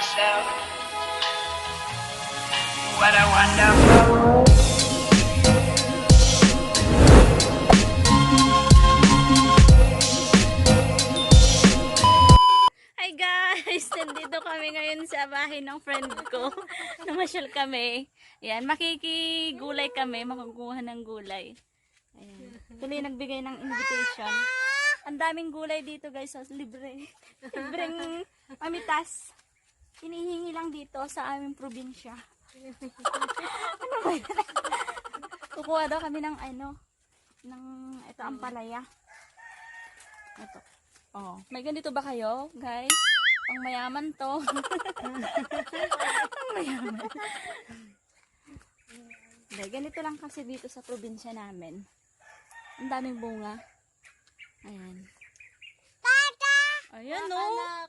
myself, what a wonderful world. Hi guys! Nandito kami ngayon sa bahay ng friend ko. Namasyal kami. Ayan, makikigulay kami, makakuha ng gulay. Ayan. Tuloy nagbigay ng invitation. Ang daming gulay dito guys, so libre. Libreng pamitas. Hinihingi lang dito sa aming probinsya. Ano ba yan? Kukuha daw kami ng ito ang palaya. Ito. Oh, may ganito ba kayo, guys? Ang mayaman to. Ang mayaman. Hindi, ganito lang kasi dito sa probinsya namin. Ang daming bunga. Ayan. Ayan, no.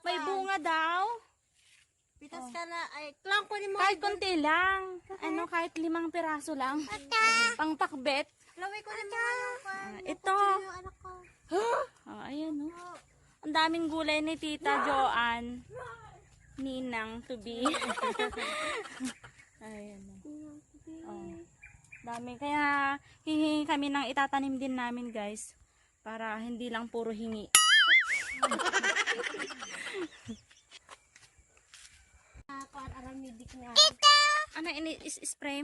May bunga daw. Pitas ka na. Ay, klang ko ni mo. Kahit konti lang. Kahit 5 piraso lang. Pang pakbet. Laway ko ni mo. Ito. Yung anak ko. Ayan, no. Ang daming gulay ni Tita Joanne. Ninang to be. Ayan. Oh. Dami. Kaya hihingi kami ng itatanim din namin guys. Para hindi lang puro hingi. Kuan aramidik na. Ano ini is-spray?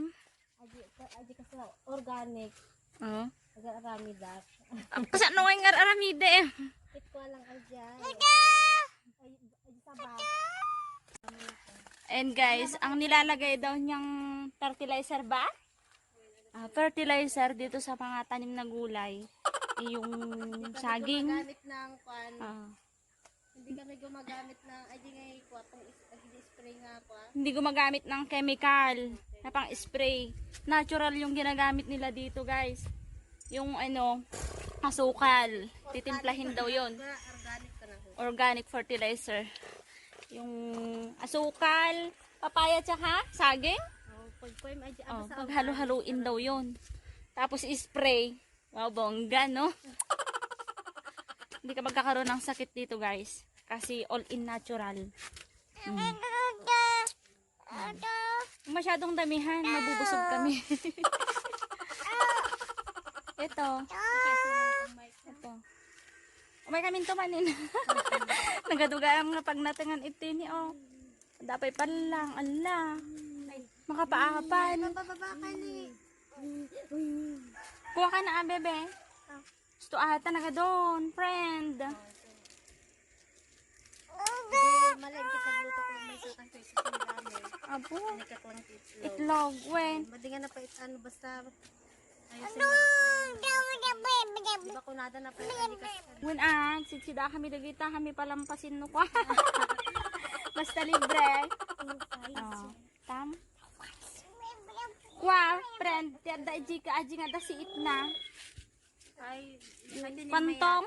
Aji kasi organic. Oo. Aga aramidak. Kasi ano nga aramide eh. Kit ko lang aja. Aji sabak. And guys, ang nilalagay daw niyang fertilizer ba? Fertilizer dito sa mga tanim na gulay. Yung saging. Gumagamit ng kuan. Hindi kami gumagamit ng aji ngay kuan aji spray nga kuan. Hindi gumagamit ng chemical na pang spray. Natural yung ginagamit nila dito guys. Yung asukal. Titimplahin daw yon. Organic ka na. Organic fertilizer. Yung asukal, papaya tsaka saging. Pagkuim aji Paghalo-haluin daw yon. Tapos spray. Wow, bongga, no? Hindi ka magkakaroon ng sakit dito, guys. Kasi all in natural. Masyadong damihan, mabubusog kami. Ito. Umay kami tumanin. Nagadugaan nga pag natangan itini, oh. Dapay pa lang, ala. Makapaapan. Bababa ka ni. Kuha ka na, bebe. Gusto ata na ka doon, friend. Hindi, malay kita gluto ko may sutang ko sa dami. Abo, Hindi ka kuang itlog. itlog, wen. Madingan na pa basta ayusin mo. Di ba kunada na pa Wen sigsida kami dagita, kami palampasin no kwa. Basta libre. Oh, tam. Kwa, friend, tiada aji ka aji nga dasiit na. Ay, Pantong.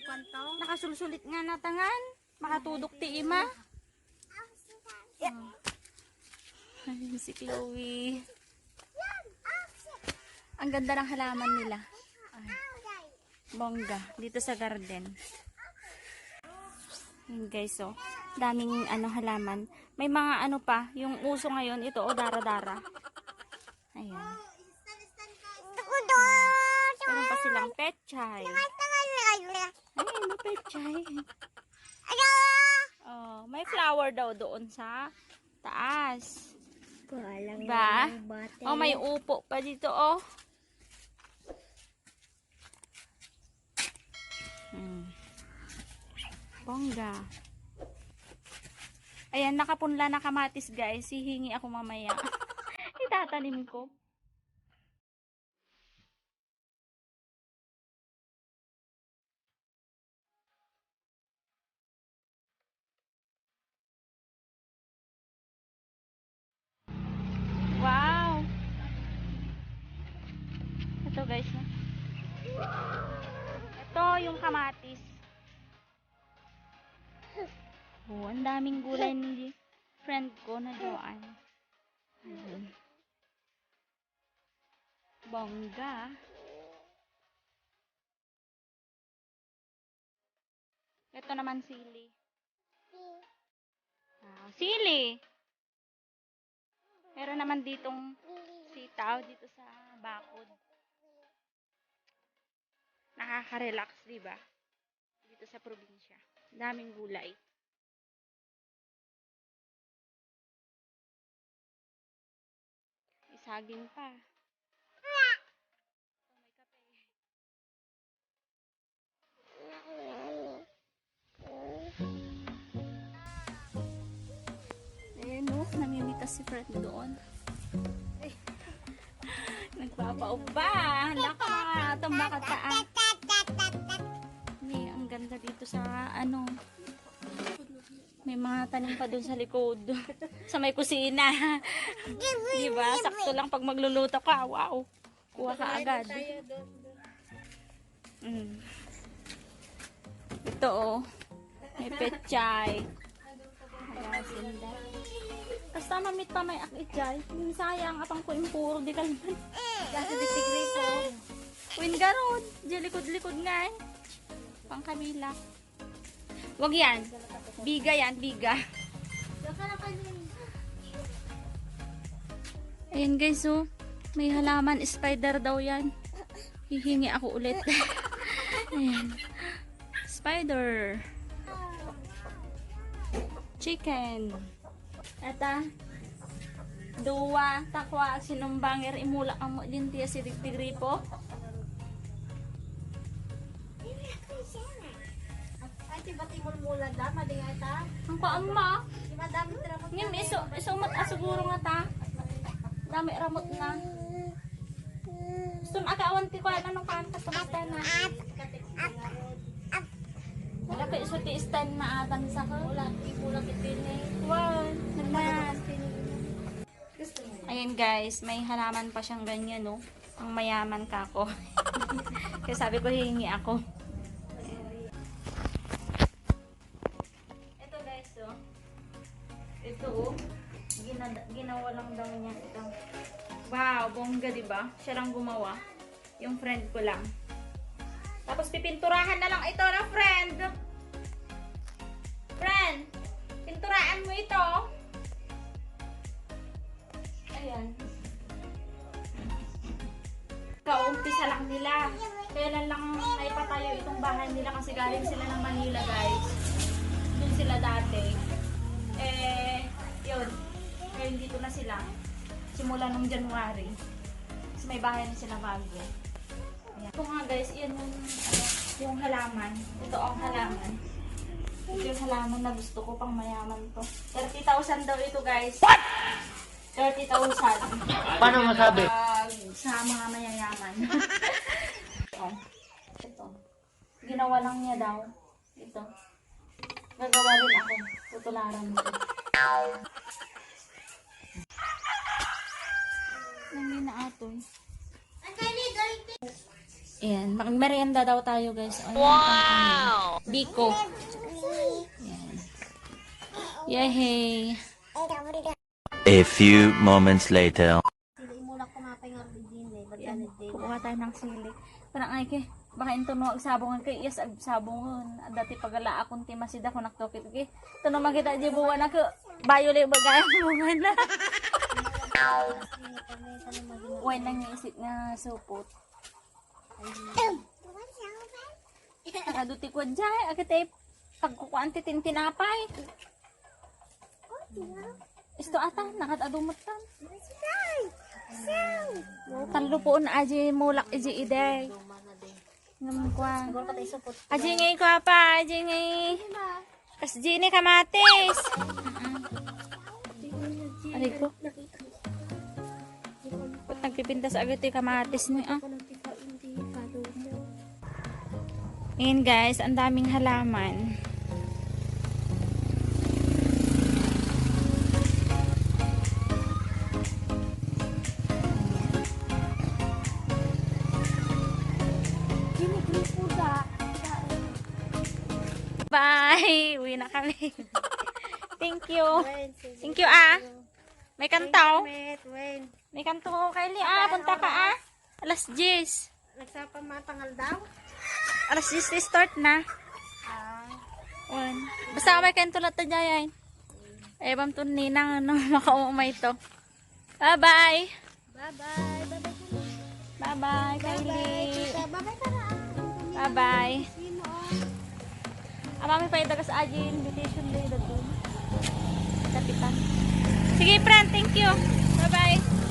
Pantong. Nakasulsulit nga na tangan. Makatudok ti ima. Ay, si Chloe. Ang ganda ng halaman nila. Ay, bongga. Dito sa garden. Yun guys, oh. Daming halaman. May mga pa. Yung uso ngayon, ito, dara-dara. Ayan. Meron pa silang pechay. Ayan, may pechay. Oh, may flower daw doon sa taas. Ba? Oh, may upo pa dito, oh. Bongga. Ayan, nakapunla na kamatis, guys. Hihingi ako mamaya. Itatanim ko. Wow! Ito guys, no? Ito yung kamatis. Oh, ang daming gulay ni friend ko na Joanne. Bongga. Ito naman sili. Sili. Meron naman ditong sitaw dito sa bakod. Nakaka-relax, di ba? Dito sa probinsya. Daming gulay. May saging pa. Ayan o, namimitas si Fred doon. Nagpapaupa. Laka, itong bakataan. Ang ganda dito sa ano. May mga tanim pa doon sa likod. Sa may kusina. Diba? Sakto lang pag magluluto ka. Wow. Kuha ka agad. Ito oh. May pechay. Basta mamit pa may akitjay. Sayang atang ko impuro di kalman. Kasi disigri po. Win garod. Di likod-likod nga eh. Pang Camila. Wag yan. Biga yan, biga. Ayan guys, oh. May halaman, spider daw yan. Hihingi ako ulit. Ayan. Spider. Chicken. Eta. Duwa, takwa, sinumbangir, imulak ang mo din tiya si Tigripo. Ay, tiba-tiba mula da, madingay ta. Ang kaama. Di madami tramot Ngim, isumat asuguro nga ta. Dami ramot na. Gusto agawan ti ko ano kan katumata na. Wala ka iso ti stand maatan sa ko. Wala, mula kitini. Wow, naman. Ayun guys, may halaman pa siyang ganyan no. Ang mayaman ka ko. Kaya sabi ko hihingi ako. Ito guys oh. Ito oh. Ginawa lang daw niya ito. Wow, bongga diba? Siya lang gumawa. Yung friend ko lang. Tapos pipinturahan na lang ito na friend. Friend, pinturahan mo ito. Ayan. Kaumpisa lang nila. Kailan lang naipatayo itong bahay nila kasi galing sila ng Manila guys. Doon sila dati. Yun. Ngayon dito na sila. Simula nung January. Kasi may bahay na sila bago. Ayan. Ito nga guys, yan yung halaman. Ito ang halaman. Ito yung halaman na gusto ko pang mayaman to. 30,000 daw ito guys. What? 30,000. Paano masabi? Sa mga mayayaman. Ito. Ginawa lang niya daw. Ito. Gagawa rin ako. Tutularan ito. Hindi na atoy. Ayan. Magmerienda daw tayo guys. Wow! Biko. Ayan. Yehey. A few moments later. Sili mula ko mapay nga din eh. Baganit din. Kukuha tayo ng sili. Parang ay kay, baka ito no, agsabongan kay, yes, agsabongan. Dati pagala akong timasid ako naktokit kay. Ito no, makita di buwan ako, bayo lang bagay bungan na. Uy, nang naisip nga supot. Nakaduti ko dyan, akit ay pagkukuan titin tinapay. Isto ata, nakatadumot kan. Talo po na aji mulak aji iday. Naman kwa. Aji ngay kwa pa, aji ngay. Kas jini kamatis. Aray ko. Ba't nagpipintas agad yung kamatis niya? Ayan guys, ang daming halaman. Bye! Uwi na kami. Thank you. Thank you ah. May kantaw. May kanto ko Kylie ah. Punta ka ah. Alas 10. Nagsapa matangal daw? Alas 10 start na. Basta may kanto lahat na dyan. Ewan to ninang ano, makaumay to. Bye-bye! Bye-bye. Bye-bye. Bye-bye, Bye-bye. Kylie! Tita. Bye-bye para. Bye-bye! Sino? Amami pa itagas aji invitation day doon. Kapitan. Sige, friend, thank you. Bye-bye.